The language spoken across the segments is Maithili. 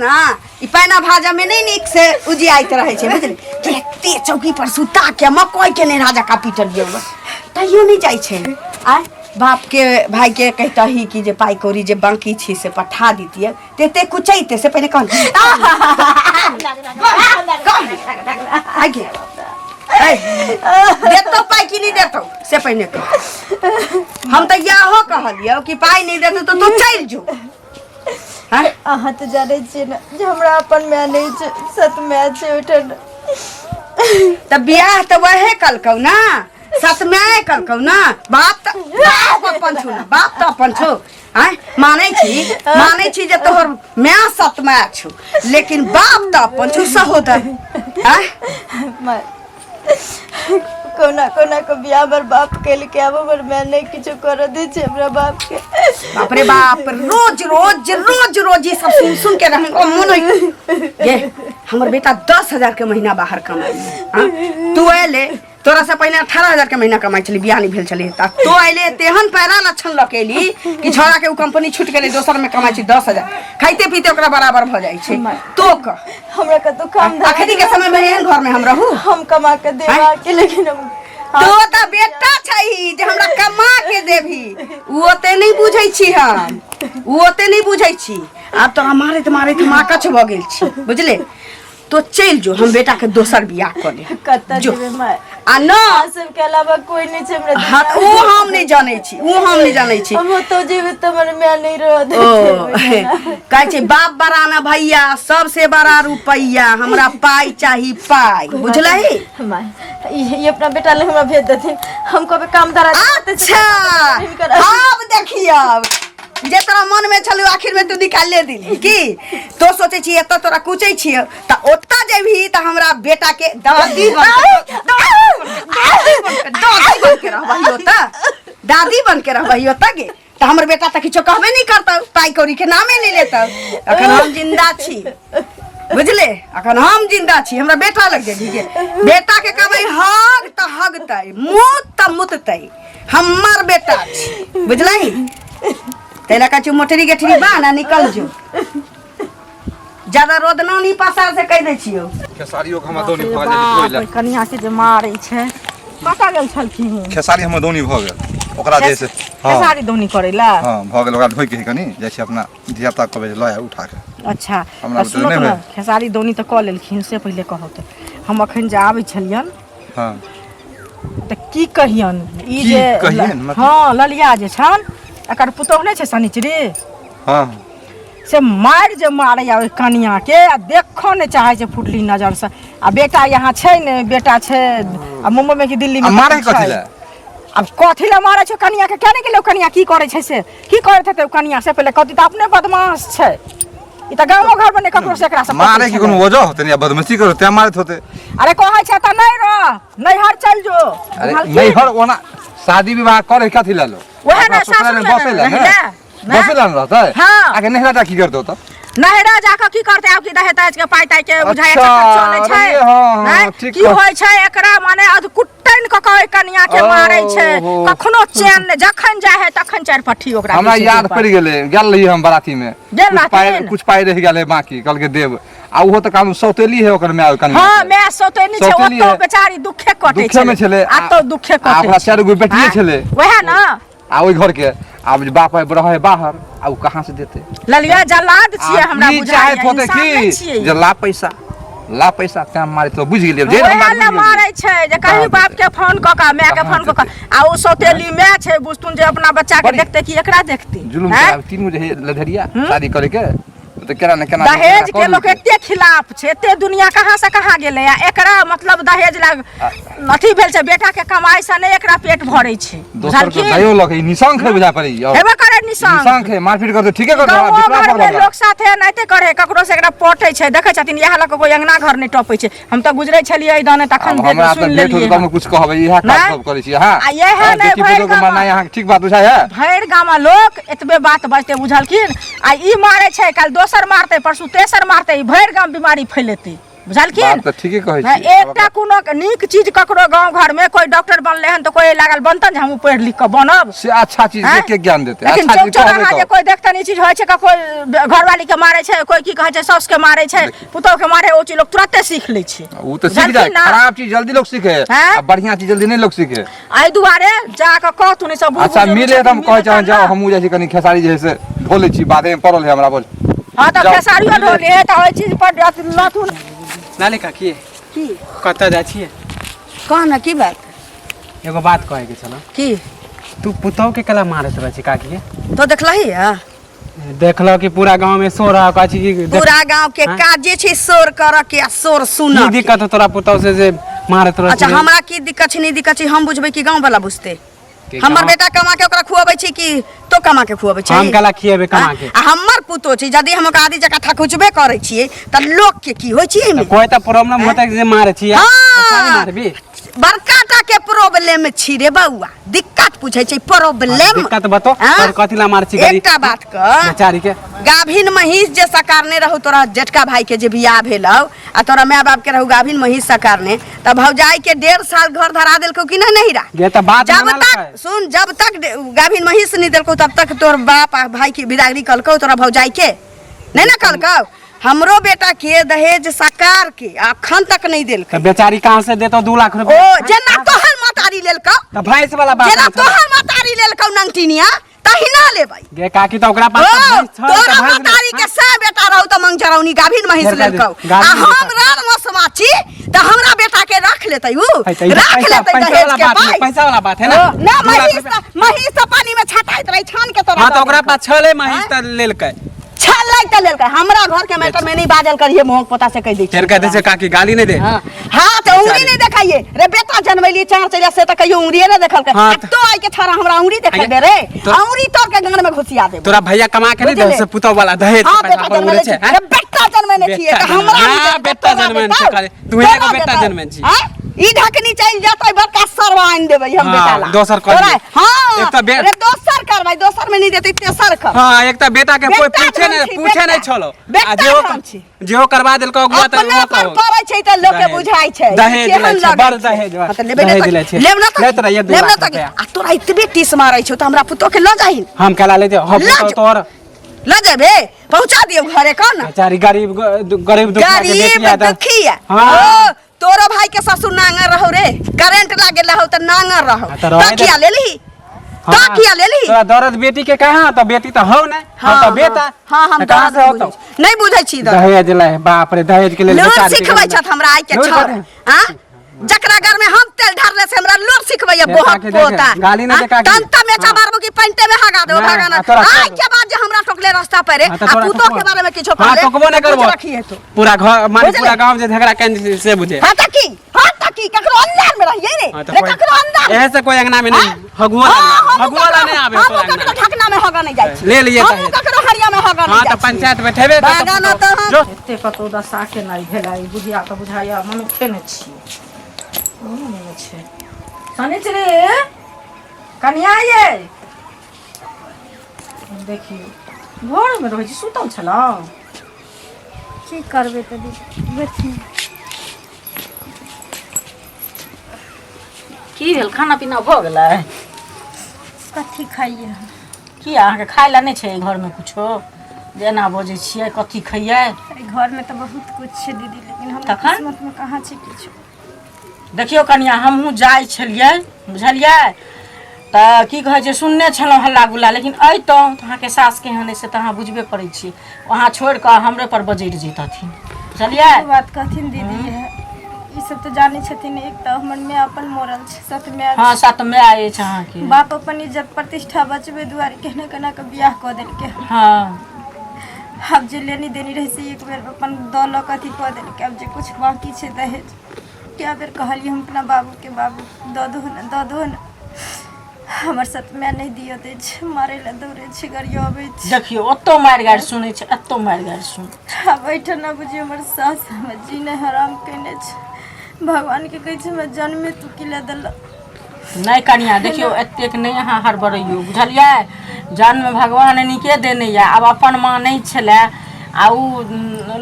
ने ई पैना भाजा में नहीं नीक से उजियाइत रहै छै बुझली। एते चौकी पर सुता के मकई के नहीं राजा का पीटलियै तैयो नहीं जाइ छै। आय बाप के भाई के कहतही कि जे पाई कौड़ी जे बाकी छी से पठा दितियै, तेते कुचैते से पहिले कहल। आगे देतौ पाई कि नहीं देतौ से पहिने कह। हम तऽ इहो कहलियौ कि पाई नहीं देतौ तऽ तू चलि जो। हाँ? अहाँ तऽ जानै छियै ने जे हमरा अपन माय नहि छै, सत माय छै ओहिठाम। तऽ बियाह तऽ वहे कलकौ ना, सत माय कलकौ ना। बाप तऽ बाप अपन छौ ना, बाप तऽ अपन छौ। आँय मानै छी, मानै छी जे तोहर माय सत माय छौ, लेकिन बाप तऽ अपन छौ सहोदर। आँय माय कोना कोना के बियाह हमर बाप केलकै, आब हमर माय नहि किछो करऽ दै छै हमरा बाप के। बाप रे बाप, रोज रोज रोज रोज ई सब सुन सुन के रहन मन होई। ये हमर बेटा 10,000 के महीना बाहर कमाई। हाँ? तू अयले तोरा से पहिने 18,000 के महीना कमाई छली, बियाह नहीं भेल छली। त तू अयले तेहन पैरा लक्षण लऽ के एली कि छौड़ा के उ कंपनी छूट गेलै, दोसर में कमाई छी 10,000, खाइते पीते ओकरा बराबर भऽ जाइ छै। तो कह हमरा कतौ काम धाम अखनी के समय में एहन घर में हम रहू, हम कमा के देबा के, लेकिन हम तो तऽ बेटा छै जे हमरा कमा के देबही, उ ओते नहीं बुझै छी हम, उ ओते नहीं बुझै छी। आब तोरा मारैत मारैत माकछ भऽ गेल छी बुझले। तो चलि जो, हम बेटा के दोसर बियाह कऽ लेब। कतऽ जो। जेबै माय? आ न अहाँ सबके अलावा कोई नहीं छै हमरा। हाँ, ओ हम नहीं जानै छी, ओ हम नहीं जानै छी। हम ओतऽ जेबै तऽ हमर माय नहीं रहत। ओ कहै छै बाप बड़ा ना भैया, सबसे बड़ा रुपैया, हमरा पाई चाही पाई, बुझलही? माय ई अपना बेटा ले हमरा भेज देथिन, हम कहबै काम धरा। अच्छा आब देखियौ जे तोरा मन में छलौ आखिर में तू निकाले दिली की। तो सोचे छी एतऽ तोरा कुचै छियौ तऽ ओतऽ जेबही तऽ हमरा बेटा के दादी बन के, दादी बन के रहबही ओतऽ, दादी बन के रहबही ओतऽ गे, तऽ हमर बेटा तऽ किछो कहबे नहि करतौ, पाइ कौड़ी के नामे नहि लेतौ। अखन हम जिंदा छी बुझले, अखन हम जिंदा छी, हमरा बेटा लग जेबही गे, बेटा के कहबै हग तऽ हगतै, मुत तऽ मुततै, हमर बेटा छी बुझलही। ताहि लए कहै छी मोटरी गेठरी बा ना निकल जो, ज्यादा रोद ना नी पसार से कहि दै छियौ। खेसारियो के हमरा दौनी भऽ गेल बाप, कनिया के जे मारै छै। कतऽ गेल छलखिन? खेसारी हमर दौनी भऽ गेल, ओकरा जे से हँ खेसारी दौनी करै ला? हँ भऽ गेल, ओकरा ढोइके है कनि जाइ छी अपना धियापुता कहबै जे लऽ आउ उठा के। अच्छा हमरा तऽ बुते सुनू नहि तऽ ने, भेल। खेसारी दौनी तऽ कऽ लेलखिन से पहिले कहू तऽ हम अखन जे आबै छलियन हँ तऽ की कहियन ई की जे कहियन मतलब? हँ ललिया जे छन एकर पुतोहु नहि छै शनिचरी? हँ से मारि जे मारैया ओहि कनिया के, आ देखऽ नहि चाहै छै फुटली नजर से। आ बेटा यहाँ छै ने, बेटा छै आ मुंबई में कि दिल्ली में आ मारै कतौ कथी छै। लए? आब कथी लए मारै छै कनिया के? केने गेलै ओ कनिया की करै छै से की करैत हेतै ओ कनिया से पहिले कहती। तऽ अपने बदमाश छै ई, तऽ गामो घर में नहि ककरो से एकरा से पटै मारे के छलै। कोनो वजह होते ने, बदमाशी करो तें मारैत होते। अरे कहै छै तऽ नहि रह, नैहर चल जो। अरे बुझलखिन? नैहर ओना शादी विवाह करे कथी लए लो? वएह ने अपना ससुराल में सासुर बसै लए ने, ने? बसै लए ने रहतै। हाँ। आके नैहरा जा की करतौ तऽ? नैहरा जाकऽ की करतै? आब की दहेज तहेज के पाइ ताइ के बुझाइ अच्छा, चक्कर चलै छै। अरे हाँ, हाँ, नहि? ठीक की कह- होइ छै एकरा माने अधकुट्टन कऽ कऽ ओहि कनिया के मारै छै। ओहो। कखनो चैन नहि, जखन जाइ है तखन चारि पट्टी ओकरा हमरा दै छै याद देह पर। पड़ि गेलै, गेल रही हम बराती में, गेल कुछ पाइ रहथिन? कुछ पाइ रहि गेल है बाकी, कहलकै देब। आ ओहो तऽ कानून सौतेली है ओकर माय कनिया हाँ के। माय सौतेली छै, सौतेली ओतौ है। बेचारी दुखे कटै दुखे में छलै। आ तो दुखे आ कटै ओकरा चारि गो बेटिए हाँ? छलै। वएह ने। आ ओहि घर के आब जे बाप है रहे बाहर, आ ओ कहाँ से देते? ललिया जल्लाद छियै हमरा ई बुझाइया, चाहैत होते इंसान नहि की छियै। जे ला पैसा, ला पैसा, तें मारे तो बुझि गेलियै जे ओएह हमरा लए बुझि गेलियै। मारै छै जे कहीं कहाँ बाप के फोन कऽ कऽ, माय के कहाँ फोन कऽ कऽ। देतै? आ ओ सौतेली माय छै, बुझतुन जे अपना बच्चा के बड़ी देखतै कि एकरा देखतै? जुलुम आँय? कराबे, तीन गो जे है लधेरिया शादी करे के तऽ केना ने केना दहेज के कऽ लोक लेलकै। एते खिलाफ छै, एते दुनिया कहाँ से कहाँ गेलै, आ एकरा मतलब दहेज ला अथी भेल छै। बेटा के कमाई से नहि एकरा पेट भरै छै, दोसर के बुझलखिन? दयो लक ई निशंक है बुझा पड़ै ई। हेबे करे निशंक। निशंक है, मारपीट करते ठीके करते, गाँवो विश्वास घर पकड़ल में हमरा। लोक साथे एनाहिते करे, ककरो से एकरा पटै छै, देखै छथिन इएह लऽ कऽ कोइ अंगना घर नहि टपै छै। हम तऽ गुजरै छलियै एहि दने तखन आब हमरा सुनि तऽ भेट लेलियै होत तब ने कुछ कहबै, इएह काज नहि? सब करै छी अहाँ। आ इएह हाँ, नहि बेटी भरि पुतोहके गाम- मरनाइ अहाँके ठीक बात बुझाइ है? भरि गाम लोक एतबे बात बजते बुझलखिन। आ ई मारै छै, काल्हि दोसर मारतै, परसू तेसर मारतै, ई भरि गाम बीमारी फैलेतै। बुझलखिन बात तऽ ठीके कहै हँ, छी। एकटा कोनो नीक चीज ककरो गाँव घर में कोई डॉक्टर बनले हन तऽ कोई लागल बनतन जे हमहूँ पढ़ि लिख कऽ बनब। से अच्छा चीज हैं? के के ज्ञान देतै? लेकिन अच्छा चौक चीज चौराहा कहबै जे तऽ कोई देखतन ई चीज होइ छै, कोई घरवाली के मारे छै, कोई की कहै छै साउस के मारे छै, पुतोह के मारे, ओ चीज लोग तुरते सीख लै छै। ओ तऽ सीख जाइ। बुझलखिन ना? खराब चीज जल्दी लोग सीखे हैं? आ बढ़िया चीज जल्दी नहीं लोग सीखे। एहि दुआरे जा कऽ कहथुन ई सब बूढ़ अच्छा बुजुर्ग मिले तऽ हम छथिन, कहै छी मिलतन जाओ ना। हमहूँ जाइ छी कनि खेसारी जे है से ढो लै छी, बाधे में पड़ल है हमरा बोल। हँ तऽ जाउ। खेसारियो ढोले है तऽ ओहि चीज पर अथी लथुन। नानी काकी। की? कतऽ जाइ छियै? कह ने, की बात? एगो बात कहैके छल। की? तू पुतहु के कला मारैत रहै छी काकी? तो देखलही है? देखलक कि पूरा गांव में शोर रहा, कहै छी कि पूरा गांव के हाँ? काजे छै शोर करऽ के आ शोर सुनऽ की के। दिक्कत हो तोरा पुतहु से जे मारैत रहै? अच्छा, हमरा की दिक्कत छै, नहि दिक्कत छै, हम बुझबै कि गांव वाला बुझतै? के हमर गाँव- बेटा कमा के ओकरा खुअबै छै कि तो कमा के खुअबै छै? हम कला खिएबै कमा के? आ हमर पुतो छै, यदि हम ओकरा आदि जकाँ थकुचबे करै छियै तऽ लोक के की होइ छै एहिमे? कोई तऽ प्रॉब्लम होतै जे मारै छी? हाँ। मारबी? बड़का टा के प्रॉब्लम छी रे बौआ, दिक्कत पूछै छै प्रॉब्लम। दिक्कत बतो। हाँ? तोर कथी ला मारै छी गरीब एकटा बात कह बेचारी के। गाभिन महींस जे सकारने रहू तोरा जेठका भाई के जे बियाह भेल हौ आ तोरा माय बाप के रहू गाभिन महींस सकारने, तऽ भौजाई के 1.5 साल घर धरा देलकौ कि नहीं? नहीं रा गे तऽ बात जब मानल तक कर। सुन, जब तक गाभिन महींस नहीं देलकौ तब तक तोर बाप आ भाई के बिदागरी कलकौ तोरा भौजाई के? नहीं ना कलकौ। हमरो बेटा के दहेज सकार के अखन तक नहीं देलकै। तऽ बेचारी कहाँ से देतौ 2 लाख रुपया? ओ जेना तोहर महतारी लेलकौ। तऽ भैंस वाला बात जेना नहि छौ। तोहर महतारी लेलकौ नंगटिनिया तहिना लेबै। गे काकी, तऽ ओकरा पास ओ तऽ भैंस छौ, तऽ तोरा भैंस ले- महतारी के सै बेटा रहौ तऽ मंगजरौनी गाभिन महींस फेर लेलकौ। गाभिन आ हम बेटा। रार मसमा छी तऽ हमरा बेटा के रख लेतै उ? है तऽ ई तऽ रख पैसा लेतै पैसा दहेज वाला के बात है, पाइ? पैसा वाला बात है ना? ओ, ना 2 लाख महींस रुपया। तऽ महींस तऽ पानी में छटाइत रही, छान के तोरा हाँ तऽ दऽ ओकरा देलकौ। पास छलै महींस तऽ लेलकै। छलै तऽ लेलकै। हमरा घर के मैटर में नहीं बाजल करिए, मोहक पोता से कह दै छी। फेर कह दै छै काकी गाली नहि दे। हाँ हाँ, तऽ उंगली नहीं देखाइए रे। बेटा जनमैली चार चलिया से तऽ कहियो उंगलिए नहीं देखलकै। हाँ, आ तो आई के छाड़ा हमरा उंगली देखेबे रे? तोरा- उंगली तोड़ के गान में घुसिया देबो। तोरा भैया कमा के नहीं दे बुझले? से पुतहु वाला दहेज के हाँ पैसा बेटा अपन जनमले उड़ै छै छी। हैं? रे बेटा जनमेने छियै बेटा तऽ हमरा जनमेने- नहि हाँ, देतौ, बेटा तोरा जनमेने देतौ? छै खाली। तू एगो तोरा बेटा देतौ? जनमेने छी। आँय? ई ढकनी चलि जेतै, बड़का सरवा आनि देबै हम हाँ, बेटा ला। दोसर कर तोरा लियै। हाँ एक तऽ बे- रे दोसर करबै, दोसर में नहीं देतै तेसर कर। हाँ, एक तऽ बेटा के कोई बेटा पूछे धन नहीं छी, पूछे नहीं बेटा। छलो। बेटा आ जेहो धन छी। जेहो करवा देलको अगुआ तऽ अपना वो पर तऽ पड़ै छै तऽ लोक के दहेज। बुझाइ छै। दहेज केहन लै छै, लगै बड़ छै। दहेज, हाँ, तऽ लेबै दहेज ने लै छै। लेब ना तऽ लेत रहियै 2 लेब ना लाख तऽ रुपया। आ तोरा एतबे टीस मारै छौ तऽ हमरा पुतोह के लऽ जाहिन। हम केला ले जाओ? हम लऽ पुतहु जो। तोहर लऽ जेबे, पहुँचा दियौ घरे कह ना। बेचारी गरीब गरीब दुखिया के गरीब बेटी है तऽ- दुखी है। हाँ। ओ तोरो भाई के ससुर नांगर रहो रे, करेंट लागे रहो तऽ नांगर रहो। हाँ, तऽ रहै तऽ दे। किया लेलही? हाँ। तऽ किया लेलही? तोरा दर्द बेटी के कहाँ? तऽ बेटी तऽ हौ ने, हम तऽ बेटा। हाँ, हम तऽ कहाँ दर्द से नहि होतौ? बुझै छी। नहि बुझै छी दर्द। दहेज लै, बाप रे, दहेज के लेल लूर बेचारी के सिखबै छथि हमरा आइ के लूर छौड़ा। कथी? आँ जकरा घर में हम तेल ढारले से हमरा लूर सिखबैया हे बोहक काकी देख, पोता। गाली नहि दे काकी। तन त मेचा हाँ। मारबो कि पैंटे में हगा देबो नहि, भगाना। आ तोरा आइ छोड़। के बाद जे हमरा टोकले रास्ता पर रे हाँ, तऽ आ तोरा पुतो टोकबो। के बारे में किछो हाँ कहले टोकबो नहि कुछ करबो। रखिए तो पूरा घर माने बुझले? पूरा गांव जे झगड़ा केने से बुझे। हाँ तऽ की, हाँ तऽ की, ककरो अंदर में रहिए रे। हाँ, तऽ रे कोई- ककरो अंदर में। एहे से कोई अंगना में नहीं हाँ? हगुआ हाँ, ला हमहूँ हगुआ ला ककरो- नहीं आबे हमहूँ तोरा अंगना ककरो में। ढकना में हगा नहीं जाइ छी। ले लिए हमहूँ दहेज। ककरो हरिया में हगा नहीं हाँ जाइ तऽ छी। पंचायत बैठेबे तऽ बागान तऽ हम- जो एते कतौ दशा केनाइ भेलै ई बुढ़िया तऽ बुझाइया मनुखे नहि छियै, कोनो नहि छै। शनिचरी कनिया ये देखियौ घरमे रहै छी, सुतल छलहुँ। की करबै तऽ दीदी, बैठू। की भेल, खाना पीना भऽ गेलै? कथी खाइए हम? की अहाँके खाय लए नहि छै एहि घरमे कुछो जे एना बजै छियै कथी खैयै? एहि घरमे तऽ बहुत कुछ छै दीदी, लेकिन हमरा तखन? किस्मतमे कहाँ छै किछु। देखियौ कनिया, हमहूँ जाइ छलियै बुझलियै तऽ की कहै छै सुनने छलहुँ हल्ला गुल्ला, लेकिन अइतहुँ तऽ अहाँके सास केहन अइ से तऽ अहाँ बुझबे करै छी, अहाँ छोड़ि कऽ हमरे पर बजरि जैतथिन बुझलियै। ई बात कहथिन दीदी, ई सब तऽ जानै छथिन। एक तऽ हमर माय अपन मरल छै, सत माय। हँ, सत माय अछि अहाँके। बाप अपन इज्जत प्रतिष्ठा बचबै दुआरे केहने केना कऽ बियाह कऽ देलकै। हँ। आब जे लेनी देनी रहै से एक बेर अपन दऽ लऽ कऽ अथी कऽ देलकै। आब जे कुछ बाँकी छै दहेज, कए बेर कहलियै हम अपना बाबूके, बाबू दऽ दहो ने, दऽ दहो ने। हमर सत माय नहि दिअ दै छै, मारै लए दौड़ै छै, गरियबै छै। देखियौ ओतौ मारि गारि सुनै छै, एतौ मारि गारि सुनै छै। आब एहिठाम बुझियौ हमर सास हमर जीने हराम केने छै। भगवानके कहै छै हमरा जन्मे तू की लए देलक? नहि कनिया, देखियौ एतेक नहि अहाँ हड़बड़ैयौ बुझलियै। जन्म भगवान नीके देने यऽ, आब अपन माँ नहि छलै आ ओ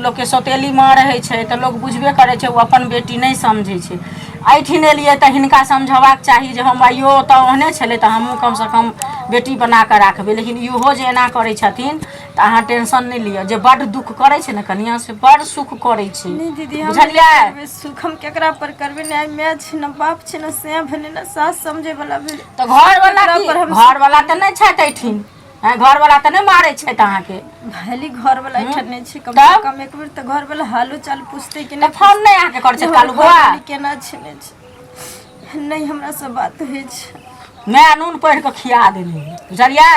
लोकके सौतेली माँ रहै छै तऽ लोक बुझबे करै छै, ओ अपन बेटी नहि समझै छै। एहिठिन एलियै तऽ हिनका समझबाक चाही जे हम आइयो तऽ ओहने छलै तऽ हमहूँ कमसँ कम बेटी बना कऽ राखबै। लेकिन इहो जे एना करै छथिन तऽ अहाँ टेंशन नहि लिअ। जे बड्ड दुःख करै छै ने कनिया, से बड्ड सुख करै छै। नहि दीदी, हम बुझलियै? नहि करबै सुख, हम केकरा पर करबै? नहि आइ माय छै, ने बाप छै, ने सैं भेलै, ने सास समझै वाला भेलै। तऽ घरवला केकरा की पर हम घरवला तऽ नहि छथि एहिठिन? आँय, घरवला तऽ नहि मारै छथि अहाँके? भले घरवला एहिठाम नहि छै, कम से तब? कम एक बेर तऽ घरवला हालो चाल पूछतै कि तऽ नहि फोन नहि अहाँके करै जे छथि हमर कालू बौआ? घरवाली केना छै, नहि छै? नहि हमरा से बात होइ छै। माय नून पढ़ि कऽ खिया देने, बुझलियै?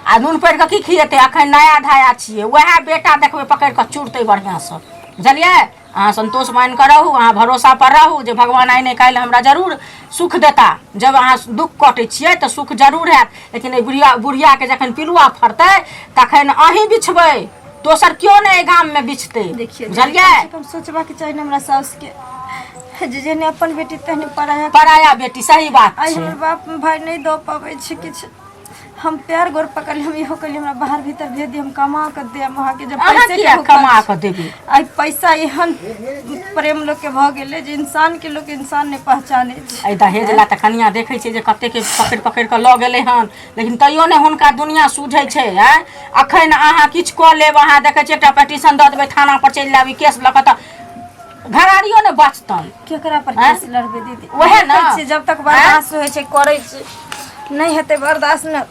आ नून पढ़ि कऽ की खिएतै? अखन नया धाया छियै, उएह बेटा देखबै पकड़ि कऽ चुरतै बढ़िआँसँ, बुझलियै? अहाँ सन्तोष मानि कऽ रहू, अहाँ भरोसा पर रहू जे भगवान आइ नहि काल्हि हमरा जरूर सुख देता। जब अहाँ दुःख कटै छियै तऽ सुख जरूर हैत। लेकिन एहि बुढ़ियाके जखन पिलुआ फड़तै तखन अहीं बिछबै, दोसर केओ नहि एहि गाममे बिछतै। देखियौ, बुझलियै? कम से कम सोचबाक चाही ने हमरा साउसके जे जेहने अपन बेटी तेहने पराया। पराया बेटी, सही बात आइ छै। हमर बाप भाय नहि दऽ पाबै छै किछु। हम पैर गोर पकड़ली, हम इहो कहली हमरा बाहर भीतर भेज दी, हम कमा कऽ देब अहाँके। जब अहाँ पैसे के किया भूखल कमा छी। कऽ देबै? आइ पैसा एहन प्रेम लोकके भऽ गेलै जे इंसानके लोक इंसान नहि पहचानै छै। एहि दहेज ला तऽ कनिया देखै छियै जे कतेक पकड़ि पकड़ि कऽ लऽ गेलै हन, लेकिन तैयो नहि हुनका दुनिया सूझै छै। आँय, अखन अहाँ किछु कऽ लेब, अहाँ देखै छियै एकटा पिटीशन दऽ देबै, थाना पर चलि जायब ई केस लऽ कऽ, तऽ घरारियो नहि बचतनि। केकरा पर आँय? केस लड़बै दीदी? ओहे ने। देखै छियै, जब तक बर्दाश्त होइ छै करै छै, नहि हेतै बर्दाश्त ने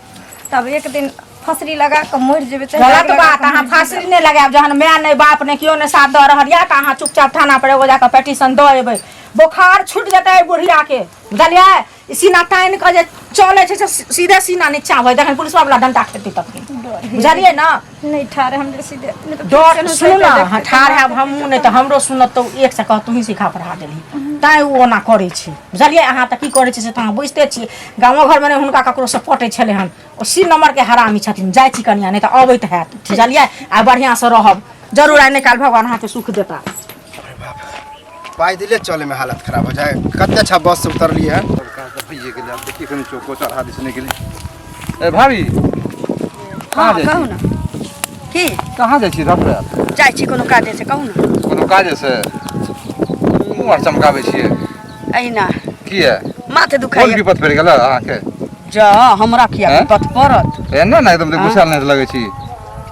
तब एक दिन फसरी लगा कऽ मरि जेबै, चाहे गलत आगि लगा बात। कऽ अहाँ मरि जेबै। फांसी नहि लगायब। जहन माय नहि, बाप नहि, केओ नहि साथ दऽ रहल यऽ तऽ अहाँ चुपचाप थाना पर एगो जाकऽ पिटीशन दऽ एबै, बोखार छूटि जेतै एहि बुढ़िया के, बुझलियै? ई सीना तानि कऽ जे चलै छै से सीधे सीना नीचा भऽ जखन पुलिसवा वाला डंटा खेतै तखन, बुझलियै ने? नहि ठाढ़ हम सीधे नहि तऽ डर फेर सुनू ने, देखतै हाँ, ठाढ़ हैब हमहूँ नहि तऽ हमरो सुनत तऽ एक से कहत तूही सिखा पढ़ा देलही, तैँ ओ ओना करै छै, बुझलियै? अहाँ तऽ की करै छै से तऽ अहाँ बुझिते छियै। गामो घरमे नहि हुनका ककरोसँ पटै छलै हन। ओ सी नम्बरके हरामी छथिन। जाइ छी कनिया, नहि तऽ अबैत हैत, बुझलियै? आ बढ़िआँसँ रहब जरूर, आइ नहि काल्हि भगवान अहाँके सुख देता। पाइ दिले चले में हालत खराब हो जाए। कते अच्छा बस से उतरलिए है। भइए गेलै। आब देखिए कनि चौको चढ़ा दिस नहि गेलै। ए भाभी, कहाँ हँ, जाइ कहू छी? ने की। कहाँ जाइ छी धपड़ायल? जाइ छी कोनो काजे से, कहू ने। कोनो काजे से? मुँह आर चमकाबै छियै? एहिना। किया? माथ कोन दुखाइए। विपत पड़ि गेल अहाँके? जा, हमरा किया हैं? विपत पड़त? एना ने एकदम गुस्सायल नहि लगै छी।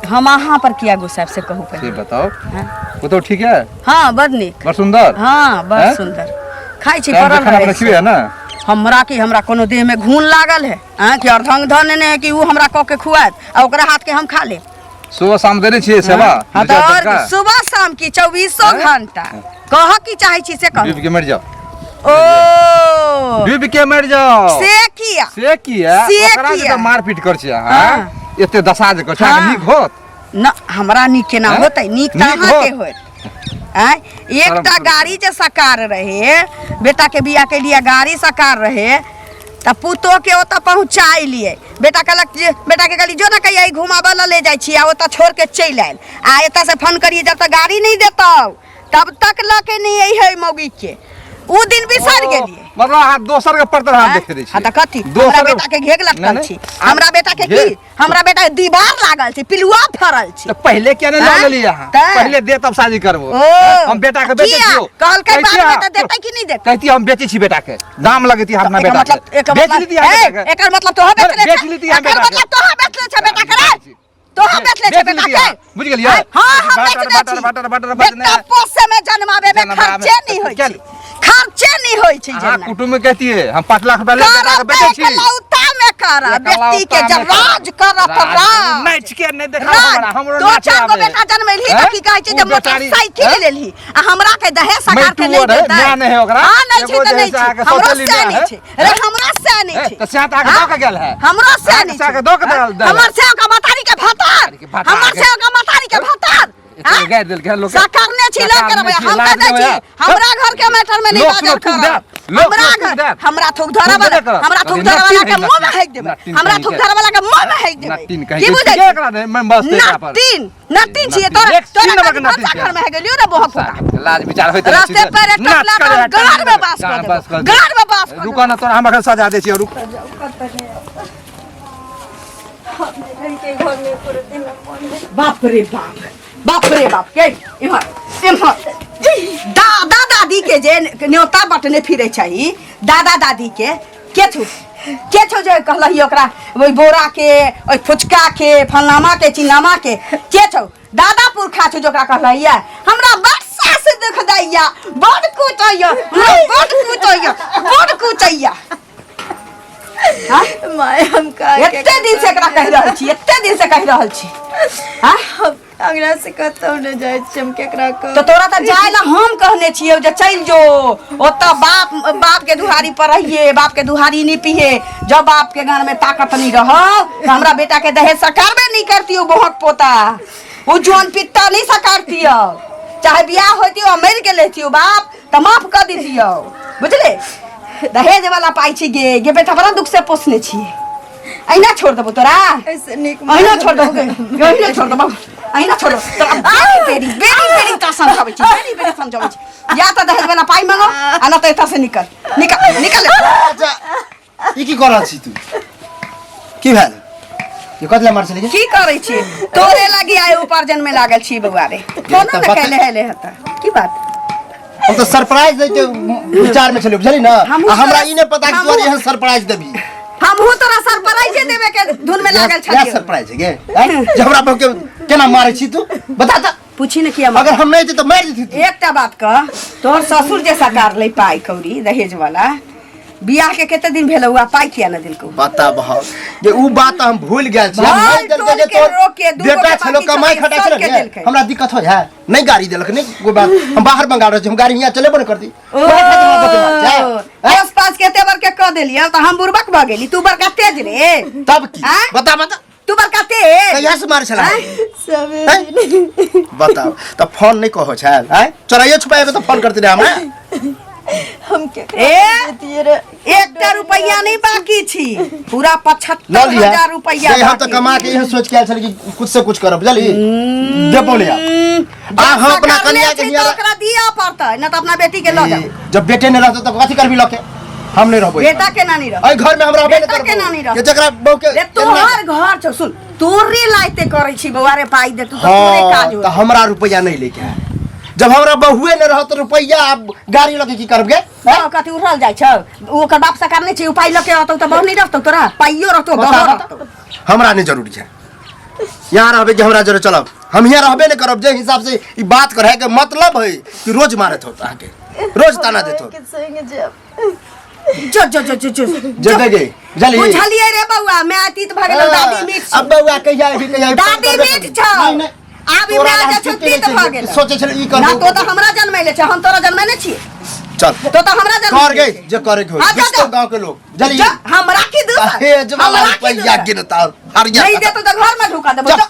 हम अहाँ पर किया गुस्साएब से कहू से पहिले। बताउ। हैं? पुतहु ठीक है? हाँ, बड़ नीक। बड़ सुंदर। हाँ, बड़ हैं? सुंदर। खाइ छी, टाइम से पड़ल खाना रहै पीना छी। खिबै है ने? हमरा की, हमरा कोनो देह में घून लागल है? आँ, कि अर्धंग धन ने है कि ऊ हमरा कऽ के खुआत आ ओकरा हाथ के हम खा लेब? सुबह शाम देने छियै सेवा? हाँ दू तऽ चारि और टका? सुबह शाम की चौबीसों हैं? घंटा। कह की चाहै छी से कहू। डूबि के मरि जाओ। ओ डूबि के मरि जाओ। से किया? से किया? से ओकरा जे किया? तऽ मारपीट कर छियै अहाँ, हाँ। एते दशा जे कर छियै, अहाँके हाँ। नीक होत? न, हमरा नीक केना हैं? होतै? नीक तऽ नीक अहाँके होत। होत। आँय, एकटा शरम गाड़ी जे सकार रहे, बेटा के बियाह के लिए गाड़ी सकार रहे तऽ पुतोह के ओतऽ पहुँचाइ लिए। बेटा कहलक जे बेटा के कहली जो ने कहिया घुमाबऽ लए ले जाइ छी, आ ओतऽ छोड़ के चलि आयल। आ एतऽ से फोन करिए, जब तक गाड़ी नहीं देतौ तब तक लऽ के नहीं अइहे मौगी के। उ दिन बिसरि गेलियै। मतलब अहाँ दोसर के पर हाथ देखे दै हाँ छियै? तऽ कथी? हमरा दोसर बेटा के घेघ लटकल नहि, नहि। छी? हमरा बेटा के घेघ- की, हमरा बेटा के दीवार लागल छै, पिलुआ फड़ल छै। तऽ पहिले किया नहि लऽ आँय? लेलियै अहाँ? तऽ? पहिले दे तब शादी करबो। ओ हम बेटा के बेचै किया? छियौ। कहलकै कहितियै बाद में अहाँ- तऽ देतै कि नहि देतै? कहितियै हम बेचै छी बेटा के, दाम लगैती अपना एकर बेटा मतलब के, एकर बेच मतलब लेती अहाँ ए, बेटा के। एकर मतलब तोहर बेचले बेच छै। लेती अहाँ एकर बेटा के। मतलब तोहर बेचले छै बेटा के रे। तोहर बेचले छै बेच बेटा लेती के। अहाँ, बुझि गेलियै? हाँ, हम बाटर, बेच दै बाटर, छी। बाटर, बाटर, बाटर, बेटा पोसे में जन्माबे में जन्माबे खर्चे नहीं होई क्या छै, खर्चे नहीं होई छै। अहाँ जेना कुटुम्ब में कहतियै हम 5 लाख रुपया ले बेटा के करब बेचै छी। एकलौता में करब, बेटी के जब राज करत राज। नाच के नहि देखा राज। हमरा, हमरो दो नाच चार गो आबै। बेटा जनमेलही तऽ हैं? की कहै छै ओ जे बेचारी- मोटरसाइकिल हैं? लेलही आ हमरा के दहेज सकार के मैटू नहीं और है, देतै। माय नहि है ओकरा। हाँ, नहीं छै एगो तऽ जे है नहीं से छै। अहाँके हमरो सौतेली से माय नहीं है। छै रे, हमरा से नहीं ए, छै। तऽ से तऽ अहाँके हाँ? दऽ के गेल है। हमरो से अहाँके नहीं से छै। दऽ के देल- देल है। हमर से ओकर मतारी के भतार, के भतार हमर के। से ओकर मतारी के भतार। एते गारि देलकै हन लोकके। सकरने छी लऽ के सकरने रहबै। छी, हम तऽ लाज जाइ नहि छी होइए। हमरा घर के मैटर में नहीं लोक बाजल लोक थूक करब। देत, लोक हमरा लोक थूक घर देत। हमरा थूक धरऽ थूक वाला देबे करत। हमरा थूक अरे धरऽ वाला नट्टी के है, मुंह में नट्टी। हेक देबै। नट्टी हमरा कहीं थूक के। धरऽ वाला के मुंह में हेक देबै। नट्टी कहीं की के। बुझै ठीके छी? एकरा नहि, मैं मस्त एकरा पर। नट्टीन नट्टीन छियै नट्टीन। तोरा। एक तोरा सीन कथी नंबर के नट्टीन भनसा छियै। घर में हे गेलियो रे बोहक पुता? लाज विचार होइत रहै रास्ते छै। पर एक नाच टपला करे है, गाड़ में बास गाड़ कऽ बास देबो, कऽ देबो। गाड़ में बास कऽ रुकऽ ने तोरा हम एखन सजा दै छियौ, रुक। जाउ कतऽ नहि आउ। हम नहि रहिके घरमे एको रत्ती हमरा मोन नहि। बाप रे बाप। बाप रे बाप के इम्हर इम्हर दादा दादी के जे न्योता बटने फिरे छै दादा दादी के के छौ के छौ जे कहलही ओकरा ओहि बोरा के ओहि फुचका के फलनामा के चिन्नामा के के छौ दादा पुरखा छौ जे ओकरा कहलही हमरा बड़ सास दुख दैया बड़ कुटैया हमरा बड़ कुटैया बड़ कुटैया हाँ? माय हम का एते दिन से एकरा कहि रहल छी एते दिन से कहि रहल छी हाँ? हम अंगना से कतौ नहि जाइ छी हम केकरा तो कहब तोरा तऽ जाय ला हम कहने छियौ जे चलि जो ओतऽ बाप बाप के दुहारी पर रहिए बाप के दुहारी नहीं पिहे जब बाप के गान में ताकत नहीं रहो तो हमरा बेटा के दहेज सकारबे नहीं करती बोहक पोता वो जोन पित्ता नहीं सकारती चाहे बियाह होती मर गेल रहती बाप तऽ माफ कऽ दितियौ बुझले दहेज वाला पाइ छी गे गे बेटा बड़ा दुख से पोसने छियै अहिना छोड़ देबो तोरा ऐसे नीक अहिना छोड़ देबो गे अहिना छोड़ देबो अहिना छोड़ देबो तोरा बेरी बेरी बेरी बेरी तोरा समझाबै छी बेरी बेरी समझाबै छी या तऽ दहेज वाला पाइ मांगो आ ना तऽ एतऽ से निकल निकल निकल अच्छा ई की कर रहल छी तू की भेल ये कथी ला मार छलै की करै छी तोरे लागी आइ उपार्जन में लागल छी बौआ रे फोनो तऽ ने बता- कैले हेले हता की बात हम तऽ सरप्राइज दै के विचार में छलियै बुझली ना हमहूँ आ हमरा तोरा- ई नहि पता कि तोरा हमहूँ- एहन सरप्राइज देबी हमहूँ तोरा सरप्राइजे देबे के धुन में लागल इएह छलियै सरप्राइज है गे आँय? जे हमरा बहु के केना मारै छी तू बता तऽ पूछी ने किया अगर हम नहि अइती तऽ मारि देती तू एकटा बात कह तोहर ससुर जे सकार ले पाइ कौड़ी दहेज वाला बियाह के कते दिन भेल हुआ पाइ किया न देलकौ बता बहा जे उ बात हम भूल गेल छी हम भाई, नहि देलकै टोल जे के तोर रोके, दूगो बेटा के छलो बाकी कमाई छलै, खटाइ छलो सबके ने देलकै। हमरा दिक्कत हो है नहीं गाड़ी देलक नहीं कोई बात हम बाहर मंगा रहल छी हम गाड़ी हियां चलेबो नहीं करती वएह खातिर हमरा बके बात छै। आँय? पास पास के तेवर के कह देलियै तऽ हम बुड़बक भऽ गेली तू बड़का तेज रे तब की आँय? बता बता तू बड़का तेज कहिया से मारे छला आँय? सबे आँय? बताओ तऽ फोन नहीं कहो छल आँय चोराइयो छुपाएबे तऽ फोन करती रहे हमरा हम केकरा ए? देतियै रे एकटा रुपैआ नहीं बाकी छी पूरा लऽ 75 लिया हजार रुपैआ नहीं, हम तऽ बाकी। कमा के इहे सोच के आयल छली कि कुछ से कुछ करब बुझली देबो नहीं आब आ हम अपना जब कन्या सकरले के छी हियां तऽ ओकरा दिअ पड़तै न तऽ अपना बेटी के लऽ जाओ जब बेटे नहीं रहतो तऽ कथी करबी लऽ के हम नहीं रहबो बेटा के नानी रह एहि घर में हम रहबे नहीं बेटा के नानी करबो रह। के जकरा बहू के रे तोहर घर छौ सुन तोरे लाइते करै छी बौआ रे पाइ दे तू तऽ तोरे हाँ काज तऽ हो हमरा रुपैआ नहीं लेके आयल जब हमरा बहुए नहीं रहत रुपैआ आब गाड़ी लऽ के की करब गे हाँ, कथी उड़ल जाइ छौ उ ओकर बाप सरकार नहीं छै उ पाइ लऽ के अतौ तऽ बहु नहीं रहतौ तोरा पाइयो रहतौ बता, बहु बता। रहतौ हमरा नहीं जरूरी है यहाँ रहबे कि हमरा जरूर चलब हम यहाँ रहबे नहीं करब जे हिसाब से ई बात करे के मतलब है कि रोज मारत हो अहाँके रोज ताना देत हो के संग जायब जो जो जो जो जो जेते गे बुझलियै बुझलियै रे बौआ मैं अतीत भऽ गेलौ दादी मीठ अब बौआ कहिया अभी कहिया अभी दादी करबे मीठ करबे। छौ नहीं, नहीं। आब ई तोरा माय हम जे छौ छुट्टी नहि तीत भऽ चाहिए। गेलौ सोचै छलै ई ना करबो तो तऽ हमरा जनमैले छै हम तोरा जनमैने छियै चल तो तऽ हमरा जनमैले कर गई छै। जे करे के होई हाँ, जा, बिस्तो जा। गांव के लोग बुझलियै जा, हमरा की दोसर दहेज वाला हमरा की रुपैया दोसर? गिनता हरिया नहीं देतो तऽ घर में ढुका देबो जा। जा।